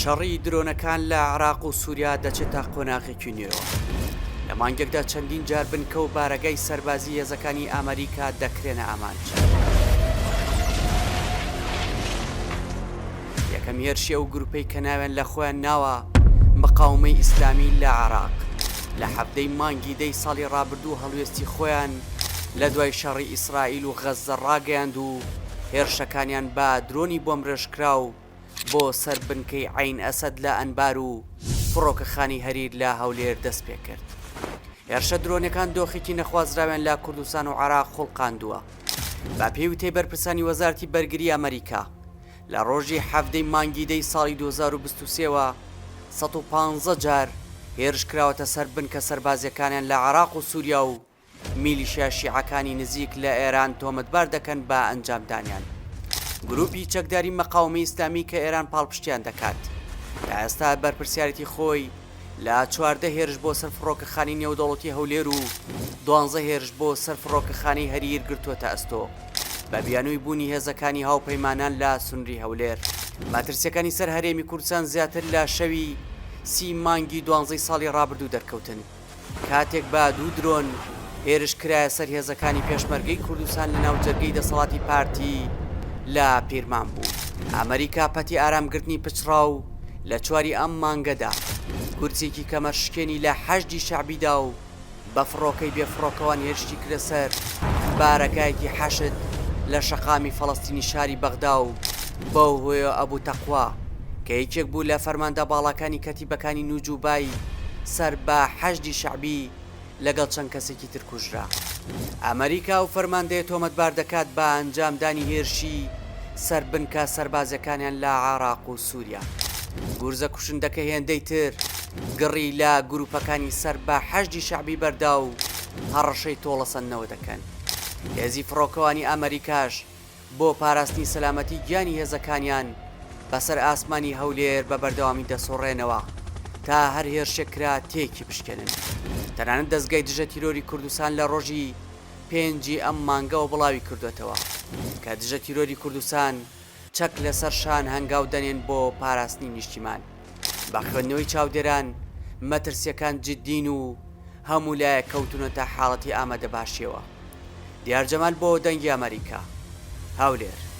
شەڕی درۆنەکان لە عێراق و سووریا دەچێتە قۆناغێکی نوێوە. لە مانگێکدا چەندین جار بنکە و بارەگای سەربازی هێزەکانی ئەمەریکا دەکرێنە ئامانج. یەکەم هێرشی ئەو گروپەی کە ناویان لە خۆیان ناوە مقاومەی ئیسلامی لە عێراق لە حەڤدەی مانگی دەی ساڵی ڕابردوو هەڵوێستی خۆیان لە دوای شەڕی ئیسرائیل و غەززە ڕاگەیاند و هێرشەکانیان بە درۆنی بۆمبرێژکراو بۆ سەر بنکەی عەین ئەسەد لە ئەنبار و فڕۆکەخانەی هەریر لە هەولێر دەستپێکرد. هێرشە درۆنەکان دۆخێکی نەخوازراویان لە کوردستان و عێراق خوڵقاندووە. بە پێی وتەی بەرپرسانی وەزارەتی بەرگری ئەمەریکا، لە ڕۆژی 17 ی مانگی دەی ساڵی 2023 وە 115 جار هێرش کراوەتە سەر بنکە سەربازییەکانیان لە عێراق و سووریا و میلیشیا شیعەکانی نزیک لە ئێران تۆمەتبار دەکەن بە ئەنجامدانیان. گروپی چەکداری مەقاومەی ئیسلامی کە ئێران پاڵپشتیان دەکات، تا ئێستا بەرپرسیارێتی خۆی لە 14 هێرش بۆ سەر فڕۆکەخانەی نێودەوڵەتی هەولێر و دوانزە هێرش بۆ سەر فڕۆکەخانەی هەریر گرتووەتە ئەستۆ بە بیانووی بوونی هێزەکانی هاوپەیمانان لە سنووری هەولێر. مەترسییەکانی سەر هەرێمی کوردستان زیاتر لە شەوی سی مانگی دوانزەی ساڵی ڕابردوو دەرکەوتن. کاتێک بە دوو درۆن هێرش کرایە سەر هێزەکانی پێشمەرگەی کوردستان لە ناو جەرگەی دەسەڵاتی پارتی لە پیرمام بوو. ئەمریکا پەتی ئارامگرتنی پچڕا و لە چواری ئەم مانگەدا گورزێکی کەمەرشکێنی لە حەشدی شەعبی دا و بە فڕۆکەی بێفڕۆکەوان هێرشی کردە سەر بارەگایەکی حەشد لە شەقامی فەڵەستینی شاری بەغدا و بەو هۆیەوە ئەبو تەقوا کە یەکێک بوو لە فەرماندە باڵاکانی کەتیبەکانی نوجوبای سەر بە حەشدی شەعبی لەگەڵ چەند کەسێکی تر کوژرا. ئەمەریکا ئەو فەرماندەیە تۆمەتبار دەکات بە ئەنجامدانی هێرشی سەر بنکە سەربازیەکانیان لە عێراق و سوریا. گورزە کوشندەکە هێندەی تر گڕی لە گروپەکانی سەر بە حەشدی شەعبی بەردا و هەڕەشەی تۆڵەسەندنەوە دەکەن. هێزی فڕۆکەوانی ئەمەریکاش بۆ پاراستنی سەلامەتی گیانی هێزەکانیان بەسەر ئاسمانی هەولێر بە بەردەوامی دەسوڕێنەوە تا هەر هێرشێک کرا تێکی بشکێنن. تەنانەت دەزگای دژە تیرۆری کوردستان لە ڕۆژی پێنجی ئەم مانگەوە بڵاوی کردووەتەوە کە دژە تیرۆری کوردستان چەک لەسەر شان هەنگاو دەنێن بۆ پاراستنی نیشتیمان. بە خوێندنەوەی چاودێران مەترسیەکان جدین و هەموو لایەک کەوتونەتە حاڵەتی ئامادەباشیەوە. دیار جەمال بۆ دەنگی ئەمەریکا، هەولێر.